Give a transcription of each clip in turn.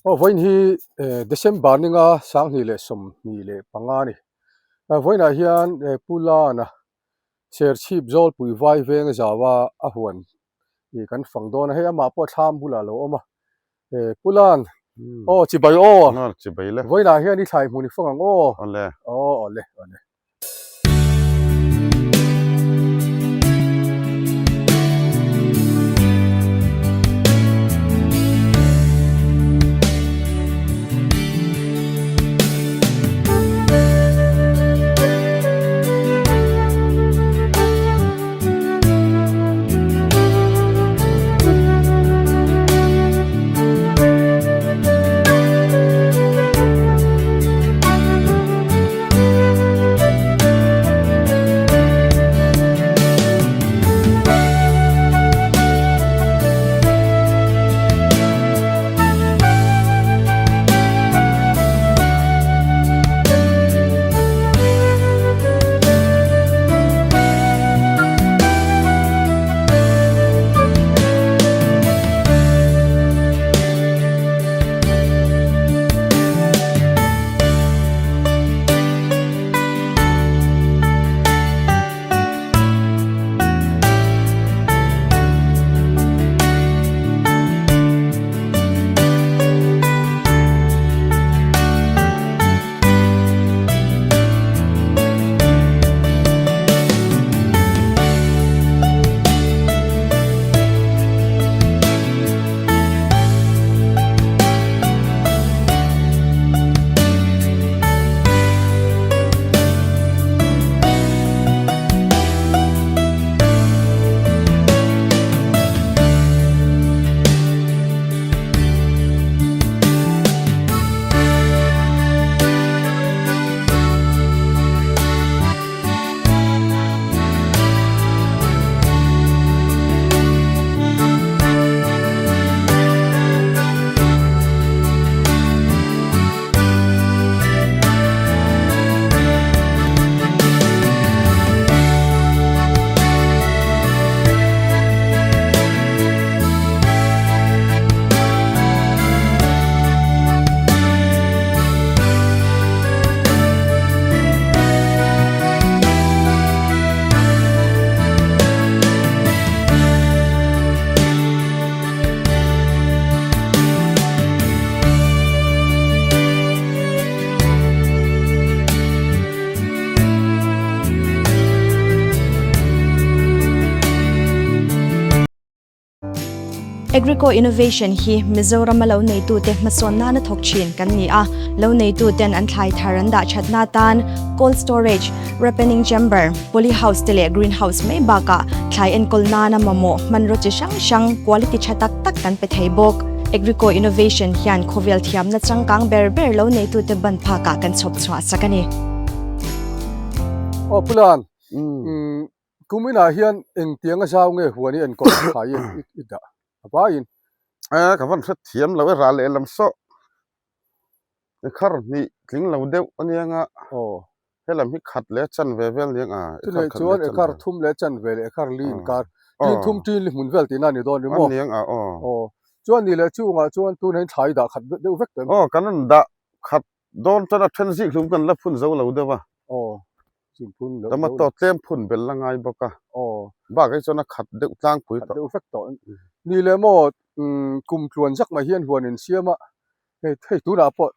Aw vawiin hi December ninga 2025 a ni. Vawiinah hian Pu Lana Serchhip Zawlpui vai veng a zau a, a huan ih kan fang dawn a, hei amah pawh thlam bulah a lo awm a. Pu Lan, aw chibai aw, vawiinah hian i thlai hmun i fang ang aw. Awle. Aw awle awle. Agrico Innovation hi Mizorama lo neitute hmasawn nana thawk thin kan ni a, lo neituten an thlai thar an dah thatna atan cold storage, Ripening chamber, poly house te leh green house mai bakah thlai enkawl nana mamawh hmanraw chi hrang hrang quality tha tak tak kan pe thei bawk. Agrico Innovation hian khawvel thiamna changkang ber ber lo neitute ban phakah kan chhawp chhuah sak a ni. Aw Pulan, kum inah hian engtianga zau nge huan i enkawl thlai i dah a vaiin? Ka van hrethiam lo e ral lehlam sawh. Ekhar hnih tling lo deuh a nia nga. Aw. Helam hi khat leh chan ve vel nia nga. Chuleh chuan ekhar thum leh chan ve leh ekhar li inkar tin thum tin li hmun vel tihna a ni dawn ni maw? A nia nga aw. Aw. Chuan ni leh chungah chuan tun hian thlai dah khat deuh vek tawh em? Aw kan rawn dah khat dawn tan a then zik hlum kan la phun zo lo deuh a. Aw. Zin phun loh Tomato tlem phun bel la ngai bawk a. Aw. Bak hi chuan a khat deuh tlangpui tawh. Khat deuh vek tawh. Ni leh maw kum tluan zak mai hian huan insiam a. Hei hei tunah pawh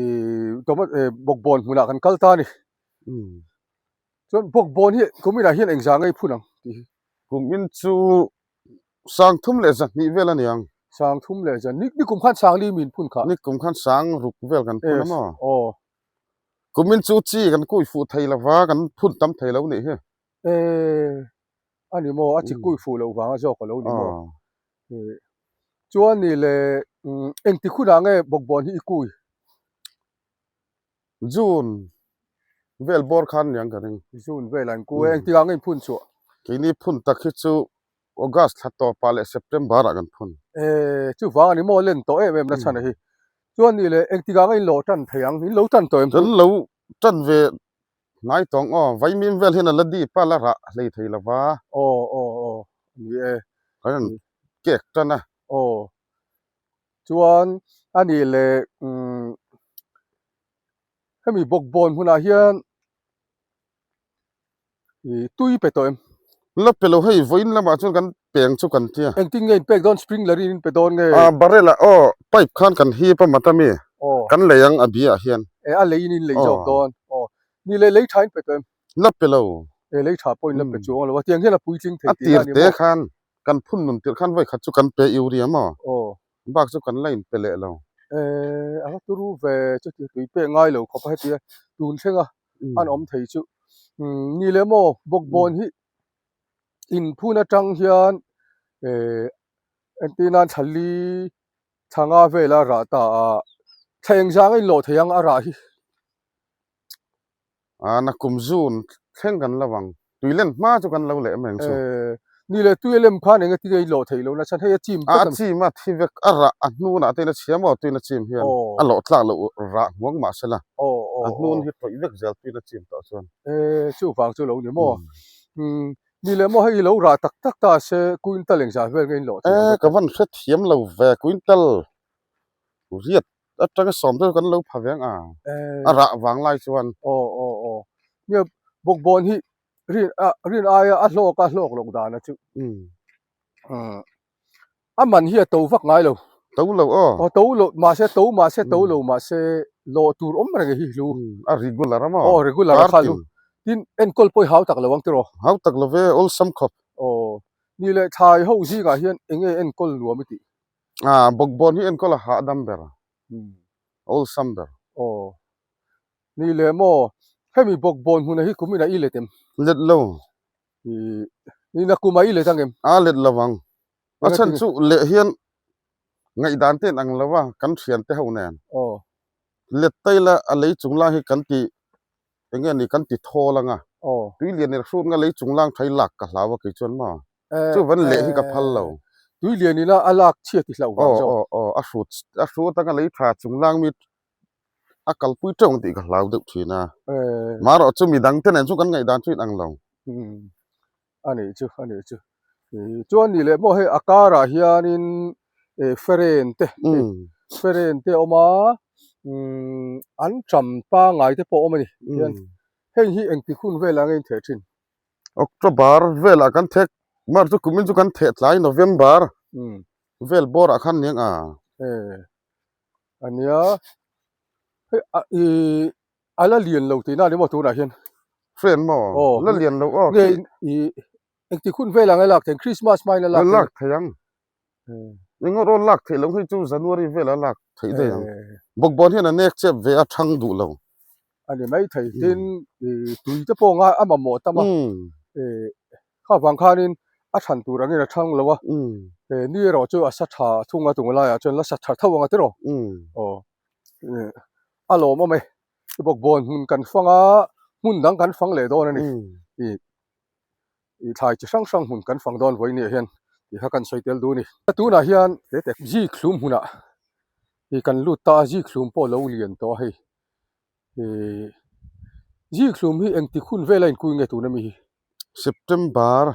ih tomato eh bawkbawn hmunah kan kal ta a ni. Chuan bawkbawn hi kuminah hian engzah ngei phun ang tih hi. Kumin chu sangthum leh zahnih vel a ni ang. Sangthum leh zahnih ni kum khan sangli min phun kha. Ni kum khan sang ruk vel kan phun a maw? Aw. Kumin chu chi kan kui fuh thei lo va kan phun tam thei lo nih hi. Eh a ni maw a chi kui fuh loh vanga zawk a lo ni maw? Chuan ni le engti hunah nge bawkbawn hi i kui? June vel bawr khan niang ka ring. June vel an kui a, engtikah nge in phun chhuah? Keini phun tak hi chu August thla tawpah leh September ah kan phun. Eh, chuvang a ni maw len tawh em em na chhan a hi. Chuan ni le engtikah nge in lo tan thei ang? In lo tan tawh em chu? Kan lo tan ve Ngai tawng aw, vaimim vel hian a la dip a, la rah hlei thei lo va. Aw aw aw, ni e. Kan rawn kek tan a. Aw, chuan A nih leh umm hemi bawkbawn hmunah hian ih tui pe tawh em? La pe lo hei vawiin lamah chuan kan peng chu kan tia. Engtin nge in pek dawn sprinkler in in pe dawn nge? Ah barrel ah aw pipe khan kan hip a mat ami Aw. Kan lei ang a biah hian. E a lei in in lei zawk dawn. Aw ni leh lei tha in pe tawh em? La pe lo. E lei tha pawh in la pe chuang lo a tiang hian a puitling thei A tih na tir a ni te maw? khan kan phun nun tirh khan vawi khat chu kan pe uria maw? Aw. Bak chu kan la in pe leh lo. Eh, a va turu ve chuti tui pek ngai lo khawp a hetia tun thleng a an awm thei chu. Umm ni leh maw bawkbawn hi inphun atang hian eh entir nan thla li thla nga vel a rah ta a, thla engzang a inlawh thei ang a rah hi. A nakum zun thleng kan lo ang. Tui len hma chu kan lo leh em reng chu. Eh, ni leh tui a lem khan eng ati nge i lawh theih loh na chhan hei a chim A vek ang. chim a thi vek a rah a hnunah te in a chhia maw tuin a chim hian a lawh tlak loh rah hmuang mah sela a hnun hi tawih vek zel tuin a chim tawh chuan. Eh, chuvang chu lo ni maw. Umm, ni leh maw hei i lo rah tak tak ta se quintal engzah vel nge in lawh theih ang Eh, ka van hrethiam lo ve quintal riat Atanga sawm deuh kan lo pha veng a, a rah vang lai chuan. Aw aw aw. Nia bawkbawn hi rin a rin aia a hlawk a hlawk loh dan a chu. A man hi a to vak ngai lo. To lo aw. Aw to lo mahse to mahse to lo mahse lawh tur awm reng hi hlu. A regular a maw? Aw regular a kha hlu. Tin enkawl pawh i hau tak lo ang tiraw? Hau tak lo ve awlsam khawp. Aw ni leh thlai ho zingah hian eng nge enkawl nuam i tih? Ah, bawkbawn hi enkawl a hahdam ber, awlsam ber. Aw, ni leh maw, hemi bawkbawn hmuna hi kum inah i let em? Let lo. Ih, ni na kumah i let ang em? A let lo ang. A chhan chu leh hian ngaihdan te in ang lo a, kan thian te ho nen. Aw. Let tai la a lei chung lang hi kan ti, eng nge ni, kan ti thawl ang a. Aw. Tui lian in hrut nga lei chung lang tha i lak ka hlau a kei chuan maw. Chuvan leh hi ka phal lo. Tui lian ina a lak chhiat i hlauh vang zawk. Aw aw aw a hrut a hrut anga lei tha chung lang mi a kalpui teuh ang tih ka hlau deuh thin a. Marawh chu midang te nen chu kan ngaihdan chu inang lo. A nih chu a nih chu. Chuan nih leh maw hei a karah hianin feren te feren te a awm a an ṭam pangngai te pawh a awm a ni. Heng hi engtik hun velah nge in theh thin? October velah kan thek mar chu kumin chu kan theh tlai November vel bawrah khan niang a. Eh ania hei a i a la lian lo tihna ani maw tunah hian. Friend maw la lian lo aw. Nge i engtik hun velah nge lak thei Christmas hmain a lak thei. Lak thei ang. Engawt aw lak theih loh hei chu January velah lak theih daih ang. Bawkbawn hian a nek chep ve a thang duh lo. A ni mai thei tin tui te pawh nga a mamawh tam a kha vang khanin a than tur angin a thang lo a ni erawh chu a sa tha thung a tung laiah chuan la sa tha tho ang a tiraw aw a lawmawm e bawkbawn hmun kan fang a hmun dang kan fang leh dawn a ni. Ih thlai chi hrang hrang hmun kan fang dawn vawi nia hian tih kha kan sawi tel duh a ni. Tunah hian zikhlum hmunah ih kan lut ta a, zikhlum pawh a lo lian tawh a hei. Ih zikhlum hi engtik hun vela inkui nge tuna mi hi? September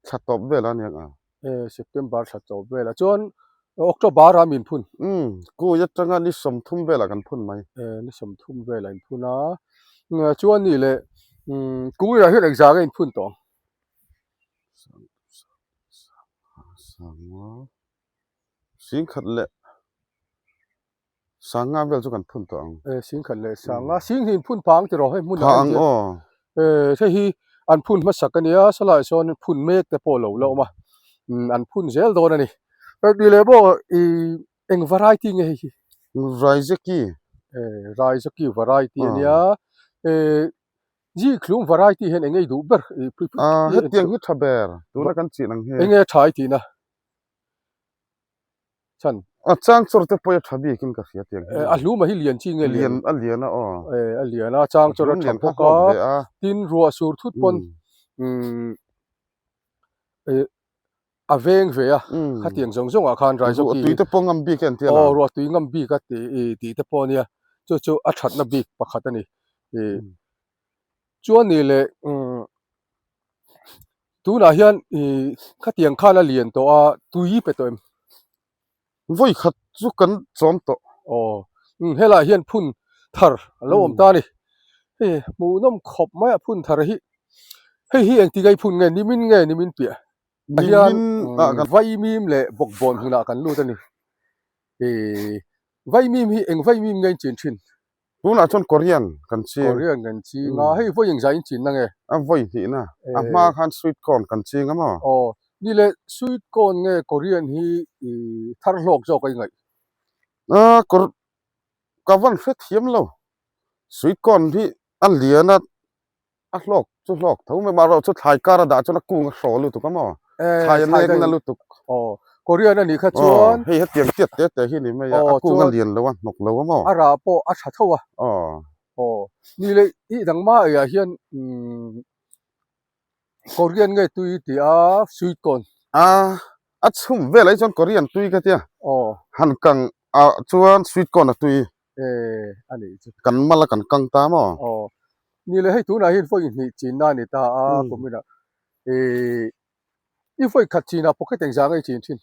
thla tawp velah a ni ang a. Eh September thla tawp velah chuan October ah min phun. Umm kui atanga ni 30 velah kan phun mai. Eh ni 30 velah in phun a. Chuan ni leh umm kuirah hian engzah nge in phun tawh ang? Sangha singkhat leh Sanga vel chu kan phun tawh ang. Eh, singkhat leh sanga. Sing hi in phun phah ang tiraw hei hmun Phah ang aw. Eh, hei hi an phun hmasak a nia, salai sawn phun mek te pawh lo la awm a. Umm, an phun zel dawn a ni. Eh, tih leh maw i eng variety nge hei hi? Raizaki. Eh, Raizaki variety a nia. Eh, Zikhlum variety hian eng nge i duh ber? Ah, hetiang hi tha ber. Tuna kan chin ang hi. Eng nge tha i tihna? chhan. A chang chawr te pawh a tha bik in ka hria tiang hi. A hlum a hi lian chi nge lian? A lian a aw. A lian a chang chawr a tha bawk a. Tin ruah sur thut pawn a veng ve a khatiang zawng zawng ah khan Raizawki. Ruah tui te pawh ngam bik a an tia la. Aw ruah tui ngam bik a tih te pawh a nia. Chu chu a thatna bik pakhat a ni. Chuan ni leh tunah hian ih khatiang khan a lian tawh a tui pe tawh em? Vawi khat chu kan chawm tawh. Aw, umm helaiah hian phun thar a lo awm ta a ni. Hei hmuhnawm khawp mai a phun thar hi. Hei hi engti nge i phun nge nimin nge nimin piah? Hian vaimim leh bawkbawn hmunah kan lut a ni. Ih vaimim hi eng vaimim nge in chin thin? Tunah chuan Korean kan ching. Korean kan ching a, hei vawi engzah in chin na nge? A vawi hnihna. A hma khan sweet corn kan ching a maw? Aw, ni le sweet corn nge Korean hi i thar hlawk zawk a i ngaih? A kor ka van hrethiam lo. Sweet corn hi a lian a. A hlawk chu hlawk tho mai mahrawh chu thlai kar a dah chuan a kung a hraw lutuk a maw? Thlai a nek na lutuk. Aw, Korean a nih kha chuan. Aw, hei hetiang tiat te te hi ni mai a, a kung a lian lo a, hnawk lo a maw? A rah pawh a tha tho a. Aw. Aw, ni leh ih dang ma eiah hian umm Korean nge tui tih a sweet corn. A, a chhum velah hi chuan Korean tui ka tia. Aw. Han kang ah chuan sweet corn a tui. Eh, a nih chu. Kan mal a kan kang ta maw? Aw. Ni le hei tunah hian vawi hnih chinna a ni ta a, kuminah eh i vawi khat chinah pocket engzah nge i chin thin?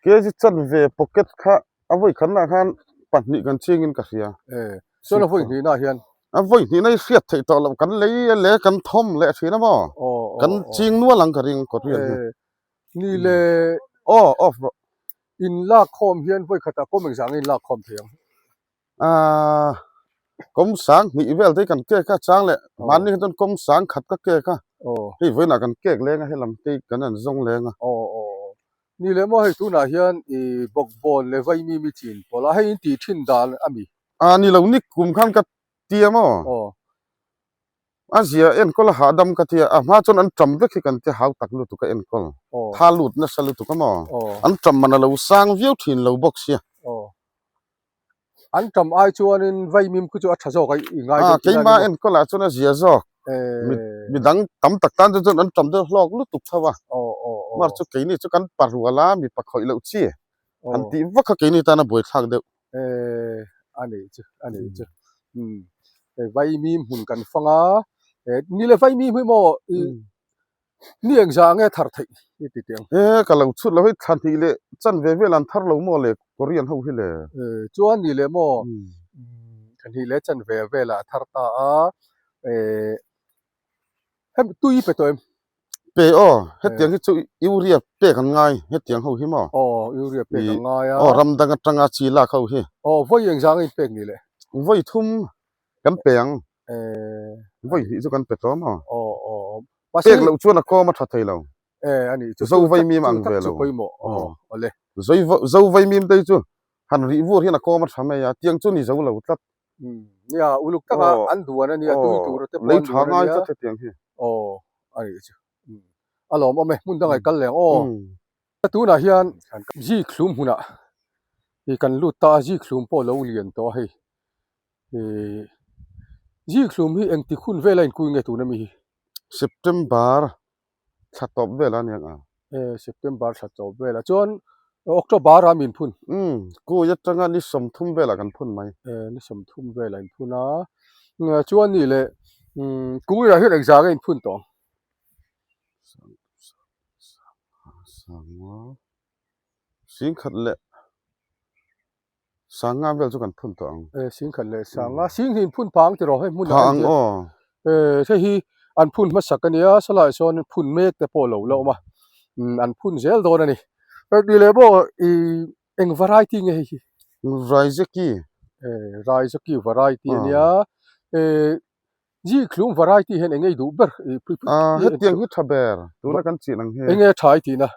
Kg chanve pocket kha a vawi khatnaah khan pahnih kan chingin ka hria. Eh, chuan a vawi hnihnaah hian? A vawi hnihna i hriat theih tawh loh kan lei leh kan thawm leh thin a maw? Aw, aw, Kan ching nual ang ka ring kawt rian hi. Eh, ni le. Aw, off rawh. In lak khawm hian vawi khatah kawm engzah nge in lak khawm thei ang? Aaa kawm sang hnih vel te hi kan kek a chang leh mahni kha chuan kawm sang khat ka kek a hei vawiinah kan kek leng a helam te hi kan han zawng leng a. Aw aw ni leh maw hei tunah hian ih bawkbawn leh vaimim i chin pawlh a hei in tih thin dan a mi? Aa ni lo ni kum khan ka tia maw? Aw. A zia enkawl a hahdam ka tia, a hma chuan an ṭam vek hi kan ti hau tak lutuk a enkawl, tha lut nasa lutuk a maw? An ṭam man a lo sang viau ṭhin lo bawk sia. An ṭam ai chuanin vaimim khu chu a ṭha zawk a i ngai deuh tih a ni maw? Keimah enkawl ah chuan a zia zawk, midang tam tak tan chu chuan an ṭam deuh hlawk lutuk tho a, mar chu keini chu kan pa rual a mipa khawih loh chi han tih vak kha keini tan a buaithlak deuh. Eh a nei chu a nei chu umm hei vaimim hmun kan fang a eh ni le vaimim hi maw ih ni engzah nge thar theih i ti teh ang. Eh ka lo chhut lo hei thla hnih leh chan ve vel an thar lo maw le Korean ho hi le. Eh chuan ni le maw thla hnih leh chan ve velah a thar ta a eh Hemi tui pe tawh em? Pe aw, hetiang hi chu urea pek an ngai, hetiang ho hi maw? Aw, urea pek an ngai a. Aw, ram dang atanga chi lak ho hi. Aw, vawi engzah nge in pek ni le? Vawi thum kan pe ang. Vawi hnih chu kan pe tawh maw? Aw, aw. Pek loh chuan a kawm a tha thei lo. Eh, a nih chu. Zo vai mim ang ve lo. Chu pawimawh. Aw, awle. Zo vai mim te hi chu han rih vur hian a kawm a tha mai a, tiang chu ni zo lo tlat. Nia, uluk taka an duan a nia, tui tur te pawh an duan a nia. Aw, a nih chu. A lawmawm e, hmun dangah i kal leh ang aw. Tunah hian zikhlum hmunah ih kan lut ta a, zikhlum pawh a lo lian tawh a hei. Ih zikhlum hi engtik hun vela inkui nge tuna mi hi? September thla tawp vel a nia nga. E September thla tawp vel ah chuan October ah min phun. Umm kui atanga ni 30 velah kan phun mai. E ni 30 velah in phun a. Chuan ni leh umm kui ah hian engzah nge in phun tawh ang? Sangha singkhat leh Sanga vel chu kan phun tawh ang. E singkhat leh sanga. Sing hi in phun phah ang tiraw hei hmun ah ang aw. E hei hi an phun hmasak a nia salai sawn phun mek te pawh lo la awm a. An phun zel dawn a ni. Ni leh maw i eng variety nge hei hi? Raizaki. E Raizaki variety a nia. E Zikhlum variety hian eng nge i duh ber? Hetiang hi tha ber tuna kan chin ang hi. Eng nge tha i tihna?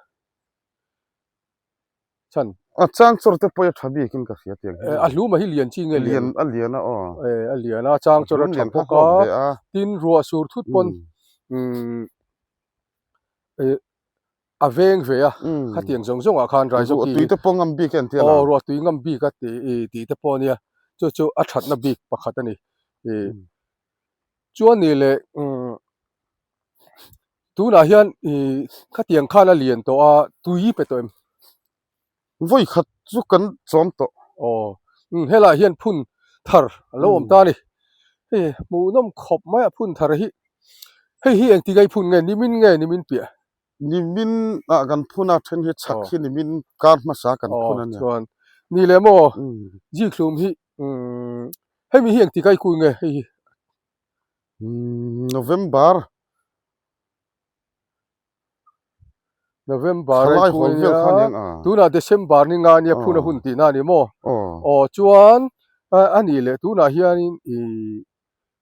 chhan. A chang chawr te pawh a tha bik in ka hria tiang hi. A hlum a hi lian chi nge lian? A lian a aw. A lian a chang chawr a tha bawk a. Tin ruah sur thut pawn a veng ve a khatiang zawng zawng ah khan Raizawki. Ruah tui te pawh ngam bik a an ti a la. Aw ruah tui ngam bik a tih te pawh a nia. Chu chu a thatna bik pakhat a ni. Chuan ni leh tunah hian ih khatiang khan a lian tawh a tui pe tawh em? Vawi khat chu kan chawm tawh. Aw helaiah hian phun thar a lo awm ta a ni. Hei hmuhnawm khawp mai a phun thar hi. Hei hi engti nge i phun nge nimin nge nimin piah? Nimin ah kan phun a then hi chhak hi nimin kar hmasa kan phun a nia. Chuan ni leh maw zikhlum hi hemi hi engtik a i kui nge hei hi? November November a i kui nia tunah December ni nga nia phun a hun tihna a ni maw? Aw chuan a nih leh tunah hianin i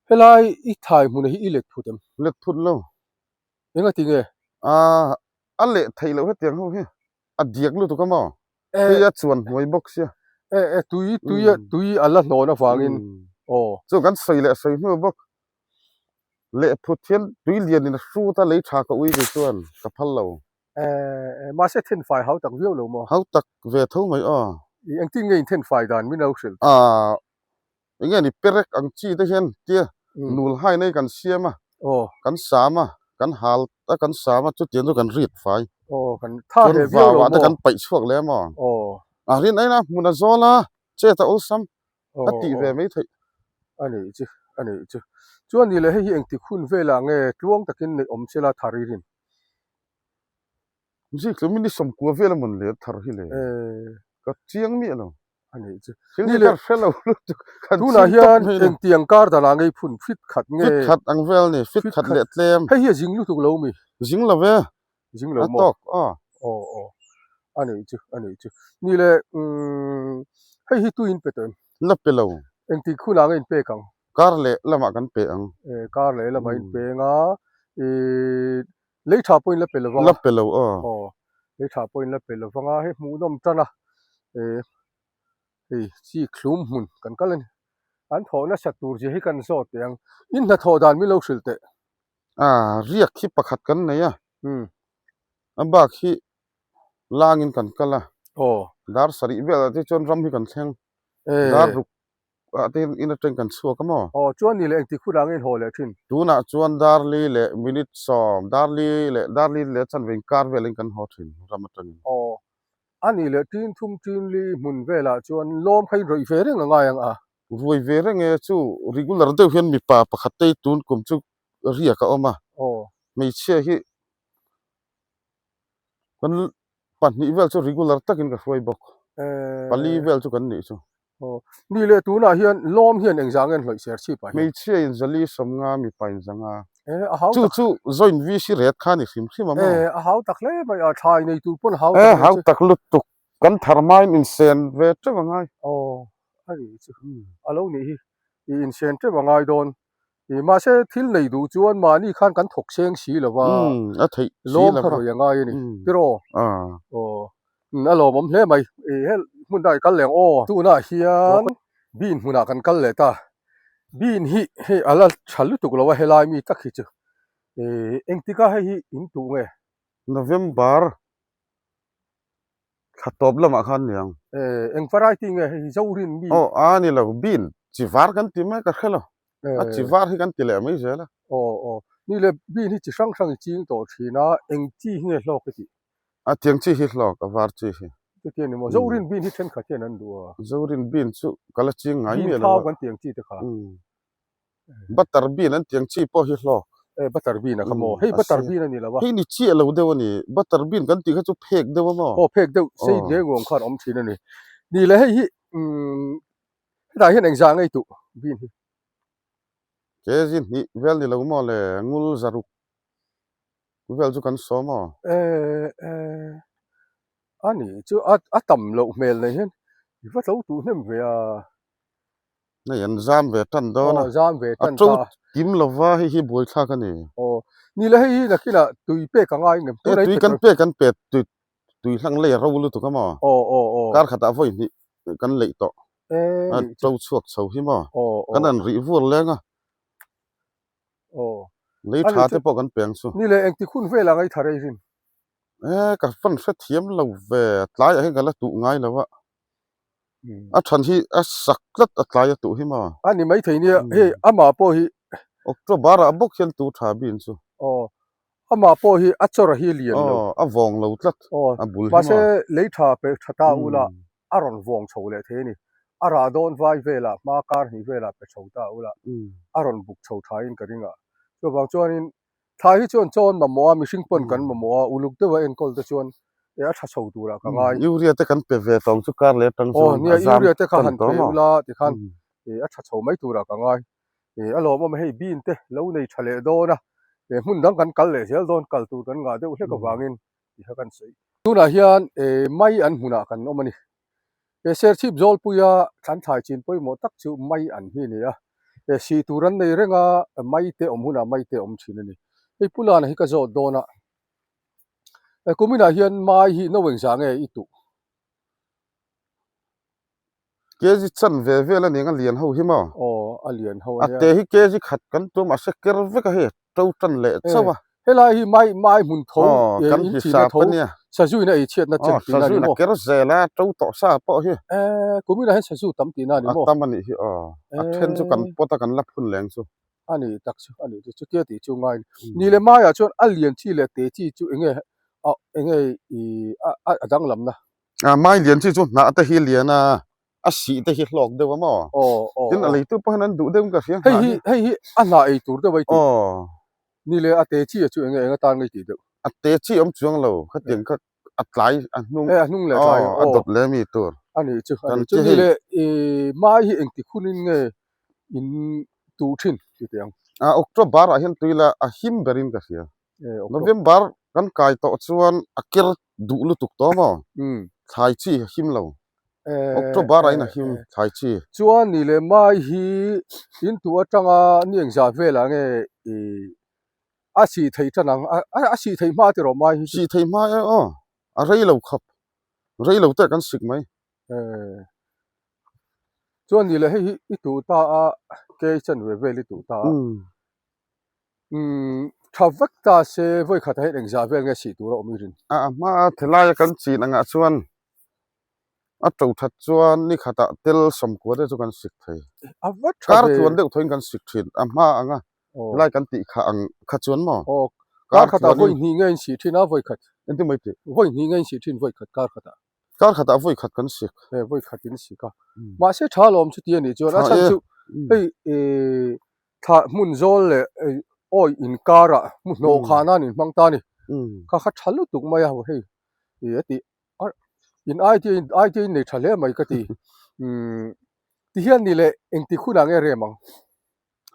helai i thlai hmun hi i let phut em? Let phut lo. Enga ti nge? Aaa a leh theih loh hetiang ho hi a diak lutuk a maw? Hei a chuan hnuai bawk sia. E e tui tui tui a la hnawn avangin aw. Chu kan sawi leh sawi hnu bawk. Leh phut hian tui lian in a hrut a lei tha ka ui kei chuan ka phal lo. E e mahse thenfai hau tak viau lo maw? Hau tak ve tho mai aw. I engtin nge in thenfai dan min lo hrilh? Aaa Enge ni perek ang chi te hian tia nul hai nei kan siam a, kan sam a, kan hal a kan sam a chutiang chu kan rit fai. Chuan vau ah te kan paih chhuak leh a maw? A rin aina hmun a zawl a, chet a awlsam a tih ve mai theih. A nih chu, a nih chu. Chuan ni leh hei hi engtik hun velah nge tluang takin neih awm sela thar i rin? Zikhlum in i sawmkua vel a mawn le thar hi le. Ka chiang miah lo. A nih chu. Thil hi ka hre lo lutuk. Kan Tunah hian engtiang kar danah ngei phun fit khat nge? Fit khat ang vel ni, fit khat leh tlem. Hei hi a zing lutuk lo mi? Zing lo ve. Zing lo maw? A tawk aw. Aw aw. A nih chu, a nih chu. Ni le, umm hei hi tuin pe tawh em? La pe lo. Engtik hunah nge in pek ang? Kar leh lamah kan pe ang. E, kar leh lamah in pe ang a. I Lei tha pawhin la pe lo vang a. La pe lo aw. Aw, lei tha pawhin la pe lo vang a, hei hmuhnawm tan a, e hei chi thlum hmun kan kal a ni. An thawh nasa tur zia hi kan zawt teh ang. In hnathawh dan min lo hrilh teh. A, riak hi pakhat kan nei a. Umm. A bak hi langin kan kal a. Aw. Dar sarih velah te chuan ram hi kan thleng. E. Dar ruk ah te hian in atang kan chhuak a maw? Aw chuan ni leh engtik hunah nge in haw leh thin? Tunah chuan Darli leh minute sawm, Darli leh Darli leh chanve inkar velin kan haw thin ram atangin. Aw a nih leh tin thum tin li hmun velah chuan lawm kha in rawih ve reng a ngai ang a? Ruai ve reng e, chu regular deuh hian mipa pakhat te tun kum chu riak a awm a. Aw. Hmeichhia hi kan pahnih vel chu regular takin ka hruai bawk. Pali vel chu kan nih chu. Aw, ni leh tunah hian lawm hian engzah nge an hlawih ser chhip ah hian? Hmeichhia in zali sawmnga mipa in zanga. E, a hau tak. Chu chu joint VC ret kha ni hrim hrim a maw? E, a hau tak hle mai a, thlai nei tur pawn a hau tak hle. E, hau tak lutuk, kan thar hmain insen ve teuh a ngai. Aw, a nih chu, a lo nih hi, i insen teuh a ngai dawn. I mahse thil nei duh chuan mahni khan kan thawk seng si lo va, a theih si lo va, lawm kha rawih a ngai a ni, tiraw? Aw, a lawmawm hle mai, i hel hmun dangah i kal leh ang aw. Tunah hian bean hmunah kan kal leh ta, bean hi hei a la tha lutuk lo a helai mi tak hi chu, i engtika hei hi in tuh nge? November thla tawp lamah khan niang. E, eng variety nge hei hi Zorin mi? Aw a ni lo, bean chi var kan ti mai ka hre lo. A chi var hi kan ti leh mai zel a. Aw aw, ni le bean hi chi hrang hrang i ching tawh thin a, eng chi hi nge hlawk i tih? A tiang chi hi hlawk, a var chi hi. Chuti a ni maw? Zorin bean hi thenkhat hian an duh a. Zorin bean chu ka la ching ngai miah lo a. Bean thau kan tiang chi te kha. Butter bean an tiang chi pawh hi hlawk. E butter bean a kha maw? Hei butter bean a ni lo a. Hei ni chiah lo deuh a ni. Butter bean kan tih kha chu phek deuh a maw? Aw phek deuh, sei hle nguang khan awm thin a ni. Ni le hei hi umm hetah hian engzah ngei tuh bean hi? Kg hnih vel ni lo maw le ngul zaruk vel chu kan sawm aw. E e a ni chu a a tam loh hmel nei hian i va tlo tuh hnem ve a. Hei an zam ve tan dawn a. Aw zam ve tan ta. A to kim lova hei hi buaithlak a ni. Aw ni le hei hi nakinah tui pek a ngai ngem. E tui kan pek kan pe tui tui hlang lei a ro lutuk a maw. Aw aw aw. Kar khatah vawi hnih kan leih tawh. E A to chhuak chho hi maw. Aw aw. Kan an rih vur leng a. Aw. Lei tha te pawh kan pe ang chu. Ni le engtik hun velah ngai tha rei rin. E ka fan hrethiam lo ve tlaiah hian ka la tuh ngai lo a. A than hi a sak tlat a tlai a tuh hi maw? A ni maithei nia, hei amah pawh hi. October ah bawk hian tu tha bin chu. Aw, amah pawh hi a chawr hi lian lo. Aw, a vawng lo tlat a bul hi maw? Mahse lei tha pe tha ta ula a rawn vawng chho leh thei a ni. A rah dawn vai velah hma kar hnih velah pe chho ta ula a rawn buk chho thain ka ring a. Chuvang chuanin. Thlai hi chuan chaw an mamawh a, mihring pawn kan mamawh a, uluk deuha enkawl te chuan e a tha chho turah ka ngai. Urea te kan pe ve tawng chu kar leh atang chuan a zam urea te kha han pe ula tikhan e a tha chho mai turah ka ngai. E a lawmawm hei bean te lo nei tha leh dawn a, e hmun dang kan kal leh zel dawn kal tur kan ngah deuh hlek avangin ti kha kan sawi. Tunah hian e mai an hmunah kan awm a ni. He Serchhip Zawlpuia thlan thlai chin pawimawh tak chu mai an hi a ni a, he sih tur an nei reng a, mai te awm hunah mai te awm thin a ni. Hei Pu Lana hi ka zawt dawn a, he kuminah hian mai hi no engzah nge i tuh? Kg chan ve vel a ni ang a lian ho hi maw? Aw, a lian ho a nia. A te hi kg khat kan tum a se ker vek a hei. to tan leh chauh a. Helai hi mai mai hmun tho in china tho sazu in a ei chhiatna chen tihna a ni maw? Sazu in a ker zel a to tawh sa pawh hi. Kumin ah hian sazu tam tihna a ni maw? A tam a nih hi aw. A then chu kan pawt a kan la phun leng chu. A ni tak chu a nih chu chutia tih chu ngai a ni. Ni leh maiah chuan a lian chi leh te chi chu enge enge i a danglamna? Mai lian chi chu hnah te hi lian a. a sih te hi hlawk deuh a maw tin a leitu pawh hian an duh deuh in ka hria hei hi hei hi a hnah ei tur deuh a i tih ni le a te chi a chu enge eng atan nge i tih deuh a te chi awm chuang lo khatiang kha a tlai a hnung a hnung leh tlai a dawt leh mi tur a nih chu a nih chu ni le i mai hi engti hun in nge in tuh thin ti teh ang a October ah hian tui la a him ber in ka hria November kan kai tawh chuan a ker duh lutuk tawh maw thlai chi a him lo October ah in a him thlai chi. Chuan ni leh mai hi in tuh atanga ni engzah velah nge i a sih theih tan ang a sih theih hma tiraw mai hi chu. Sih theih hma e aw a rei lo khawp rei lo te kan sik mai. Chuan ni leh hei hi i tuh ta a kei chan ve vel i tuh ta a. Umm tha vek ta se vawi khatah hian engzah vel nge sih tur a awm i rin? A hma thelaia kan chin angah chuan a to that chuan ni khatah tel sawmkua te chu kan sik thei. A va tha ve. Kar tluan deuh thawin kan sik thin a hma anga helai kan tih kha ang kha chuan maw? Aw kar khatah vawi hnih nge in sih thin a vawi khat? Engtin mai tih? Vawi hnih nge in sih thin vawi khat kar khatah? Kar khatah vawi khat kan sik. He vawi khat in sik a. Mahse tha lawm chu ti a nih chuan a chhan chu hei ih Thlah hmun zawl leh awi inkarah hmu hnawh kha nan in hmang ta a ni. Kha kha tha lutuk mai a hei ih a tih in idea in idea in nei tha hle mai ka ti. Umm ti hian ni leh engtik hunah nge rem ang?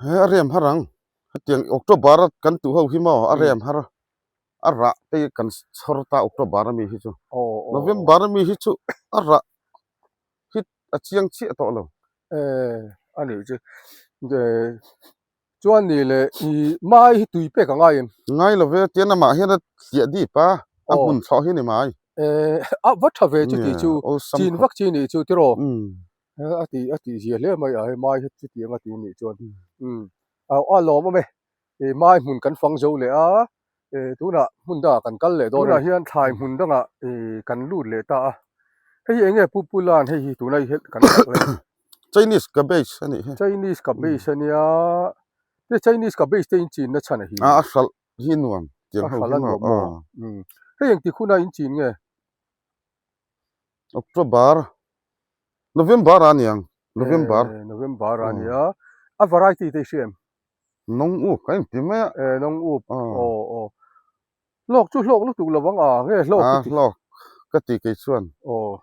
He a rem har ang. Hetiang October a kan tuh ho hi maw a rem har a rah te kan chhawr ta October ami hi chu. November ami hi chu a rah hi a chiang chiah tawh lo. Eh a nih chu chuan ni leh i mai hi tui pek a ngai em? Ngai lo ve tian amah hian a hliah dip a, a hmun thlawh hi ni mai. Eh a va tha ve chuti chu chin vak chi nih chu tiraw a ti a tih zia hle mai a hei mai hi chutiang a ti nih chuan a lawm awm e i mai hmun kan fang zo leh a. Tunah hmun dangah kan kal leh dawn a. Tunah hian thlai hmun dangah kan lut leh ta a. Hei hi eng nge Pu Pula'n hei hi tuna i kan tak leh. Chinese cabbage a nih hi. Chinese cabbage a nia. Te Chinese cabbage te in chin na chhan a hi. A a hralh hi nuam tiang ho hi maw. Hei engtik huna in chin nge? October November a niang November. November a nia. A variety te i hria em? Nong up ka inti mai a. Eh nong up aw aw. Hlawk chu hlawk lutuk lo ang a nge hlawk ka ti. Hlawk ka ti kei chuan. Aw.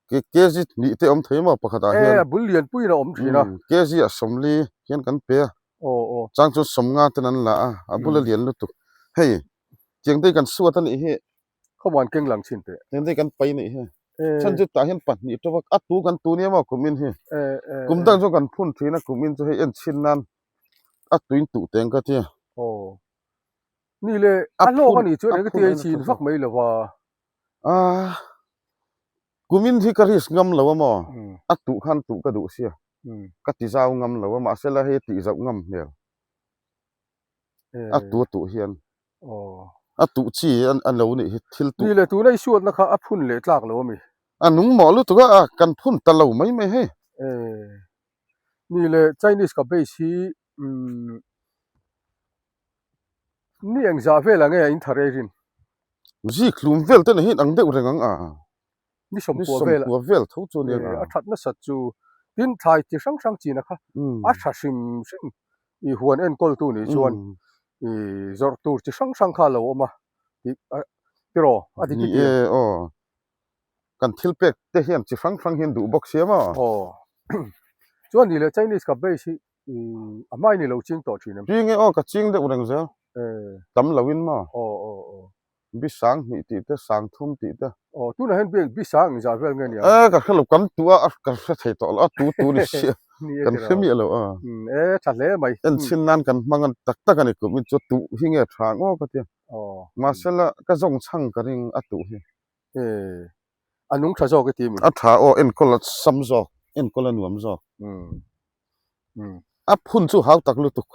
Ke kg hnih te awm thei maw pakhat ah hian. Eh a bul lian puiin a awm thin a. Kg ah sawmli hian kan pe a. Aw aw. Chang chuan sawmnga ten an la a, a bula lian lutuk. Hei tiang te hi kan suat a nih hi. Khawmuan keng lang chhin teh. Tiang te hi kan pai a nih hi. Chhan chu tah hian pahnih tawk a, a tu kan tu nia maw kum in hi. Kum dang chu kan phun thin a kum in chu hei en chhin nan a tuin tuh teng ka tia. Aw. Ni le a hlawk a nih chuan eng tia i chin vak mai lo va. A kum in hi ka risk ngam lo a maw a tuh khan tuh ka duh sia ka ti zau ngam lo a mahse la hei tih zauh ngam hmel a tu a tuh hian a tuh chi a lo nih hi thil tuh. Ni le tuna i suatna kha a phun leh tlak lo a mi? A nung mawh lutuk a, kan phun ta lo mai mai hei. Ni le Chinese cabbage hi umm ni engzah velah nge a in thar ei rin? Zik hlum vel te nen hian ang deuh reng ang a. Ni sawmkua vel ni sawmkua vel tho chu ania a that nasat chu tin thlai chi hrang hrang china kha a tha hrim hrim i huan enkawl tu nih chuan. I zawrh tur chi hrang hrang kha a lo awm a tih a tiraw a dik i Ni e aw. Kan thil pek te hian chi hrang hrang hian duh bawk sia maw? Aw. Chuan ni leh Chinese ka base hi a hmai ni lo ching tawh thin em? Ching e aw ka ching deuh reng zel. Tam lo in maw? Aw aw aw. Bi sang hnih tih te, sang thum tih te. Aw, tunah hian biak bi sang engzah vel nge nia? E, ka hre lo, kan tu a, ka hre thei tawh lo, a tu tu ni sia, kan hre miah lo a. E, tha hle mai. Enchhin nan kan hmang a tak tak a ni kum in chu tuh hi nge tha ang aw ka tia. Mahse la, ka zawng chhang ka ring a tuh hi. E, a nung tha zawk i ti mi? A tha aw, enkawl a sam zawk, enkawl a nuam zawk. A phun chu hau tak lutuk.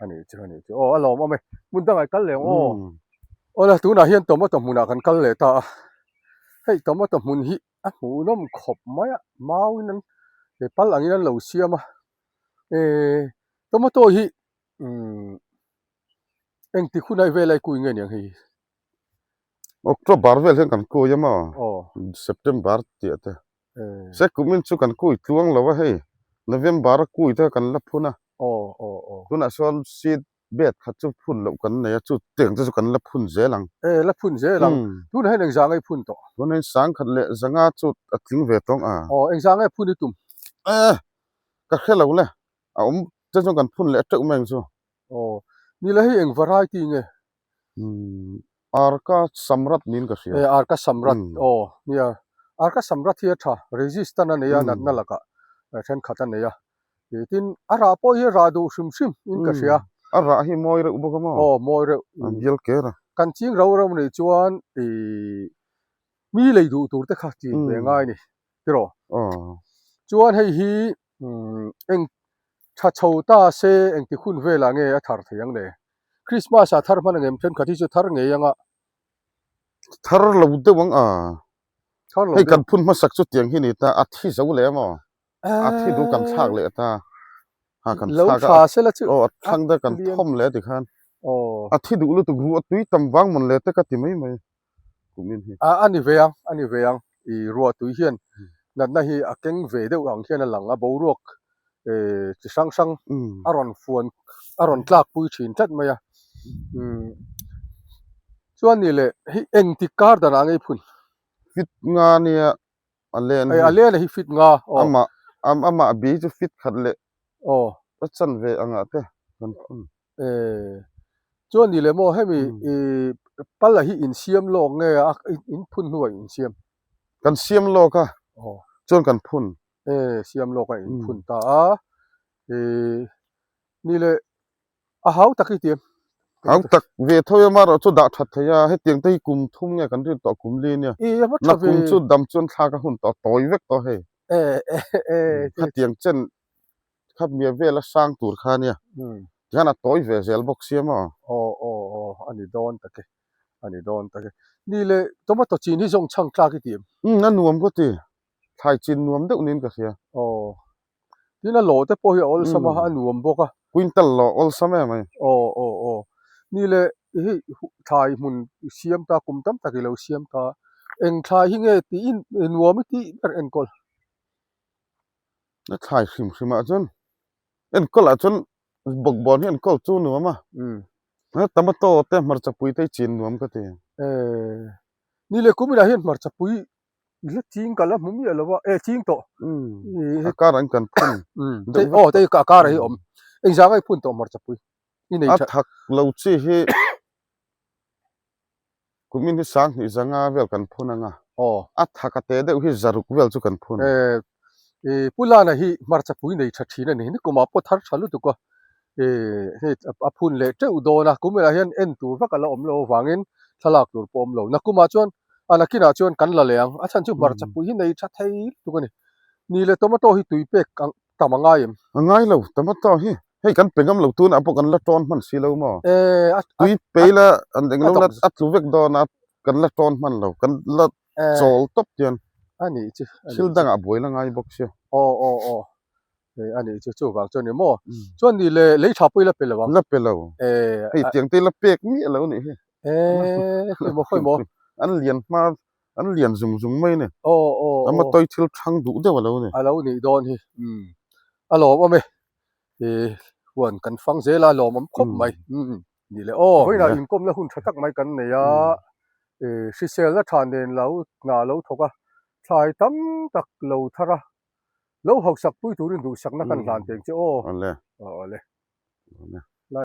A nih chu, a nih chu. Aw, a lawm awm e. Hmun dangah i kal leh ang aw. Aw la, tunah hian tomato hmunah kan kal leh ta a. Hei tomato hmun hi a hmuhnawm khawp mai a, mauin an he pal angin an lo siam a. Ehh tomato hi umm engtik hunah vel a i kui nge niang hei hi? October vel hian kan kui a maw? September tih te. Se kumin chu kan kui tluang lo a hei November a kui te kan la phun a tunah sawn seed bed khat chu phun loh kan nei a chu tiang te chu kan la phun zel ang. E la phun zel ang tunah hian engzah nge i phun tawh? Tunah hian sangkhat leh zanga chu a tling ve tawng a. Aw engzah nge phun i tum? E ka hre lo le a awm te chuan kan phun leh teuh mai ang chu. Aw nila hei eng variety nge? Umm Arka Samrat niin ka hria. E Arka Samrat aw nia Arka Samrat hi a tha resistant a nei a natna lakah thenkhat a nei a tin a rah pawh hi a rah duh hrim hrim in ka hria. A rah hi mawi reuh bawk a maw? Aw mawi reuh. A bial ker a. Kan ching rau rau nih chuan i mi lei duh tur te kha chin ve ngai a ni tiraw? Aw. Chuan hei hi eng tha chho ta se engti hun velah nge a thar thei ang le? Christmas ah thar hman angem thenkhat hi chu thar ngei anga. Thar lo deuh ang a. Thar lo deuh. Hei kan phun hmasak chu tiang hi ni ta a thi zo leh emaw a thi duh kan thlak leh ta ha kan thlak a. Lo tha sela chu. Aw a thlang te kan thawm leh ti khan. Aw. A thi duh lutuk ruah tui tam vang mawn leh te ka ti mai mai. Kumin hi. A a ni ve ang a ni ve ang i ruah tui hian natna hi a keng ve deuh ang hian a lang a boruak eh chi hrang hrang a rawn fuan a rawn tlak pui thin tlat mai a umm chuan ni leh hei engtik kar danah ngei phun. Fit nga nia a len hi. A len a hi fit nga aw. Amah amah bi chu fit khat leh aw a chan ve angah te kan phun. Eh chuan ni leh maw hemi i pala hi in siam lawk nge a in phun hnuah in siam? Kan siam lawk a aw chuan kan phun. Eh siam lawk a in phun ta a eh ni leh a hau tak i ti em? Hau tak ve tho em erawh chu dah that thei a hetiang te hi kum thum nge kan rin tawh kum li nia I a va tha na kum ve. chu dam chuan thlak a hun tawh a tawi vek tawh hei. Eh eh eh Khatiang chen kha mia vel a sang tur kha nia tihian a tawi ve zel bawk sia maw? Aw aw aw a ni dawn tak e a ni dawn tak e ni le tomato chin hi zawng chhang tlak i ti em? Umm a nuam ka ti thlai chin nuam deuh niin ka hria. Aw tin a lawh te pawh hi a awlsam a a nuam bawk a. Quintal lawh awlsam em ai. Aw aw aw ni le hei thlai hmun i siam ta kum tam tak i lo siam ta eng thlai hi nge tiin nuam i tih ber enkawl? A thlai hrim hrim ah chuan enkawl ah chuan bawkbawn hi enkawl chu nuam a tomato te hmarcha pui te hi chin nuam ka ti. Eh ni leh kum inah hian hmarcha pui i la ching ka la hmu miah lo a eh ching tawh a karah in kan phun deuh vek aw te a karah hi a awm engzah nge i phun tawh hmarcha pui i nei tha a thak lo chi hi Kumin hi sanghnih zanga vel kan phun anga. Aw. A thak a te deuh hi zaruk vel chu kan phun. Eh, eh, Pu Lana hi hmarcha pui nei tha thin a ni. Nikumah pawh thar tha lutuk a. Eh, hei a phun leh teuh dawn a. Kuminah hian en tur vak a la awm lo avangin thlalak tur pawh awm lo. Nakumah chuan, a nakinah chuan kan la leh ang. A chhan chu hmarcha pui hi nei tha thei lutuk a ni. Ni leh tomato hi tui pek ang tam a ngai em? A ngai lo, tomato hi hei kan pe ngam lo tunah pawh kan la tawn hman si lo maw? Eh, a Tui pe ila an eng lo la a tlu vek dawn a, kan la tawn hman lo, kan la chawl tawp chian. A nih chu, a nih chu. Thil dangah buai la ngai bawk sia. Aw aw aw, eh a nih chu, chuvang chuan ni maw? Chuan ni le lei tha pawh i la pe lo ang. La pe lo. Eh, hei tiang te la pek miah lo nih hi. Eh, khawi maw khawi maw. An lian hma An lian zung zung mai a ni. Aw aw aw. Ama tawi thil thang duh deuh a lo ni. A lo nih dawn hi. Umm. A lawm awm e. Ih. Huan kan fang zel a lawmawm khawp mai. Umm ni le aw. Vawiinah inkawmna hun tha tak mai kan nei a, hriselna tha nen lo hna lo thawk a, thlai tam tak lo thar a, lo hausak pui turin duhsakna kan hlan teng che aw. Awle. Awle.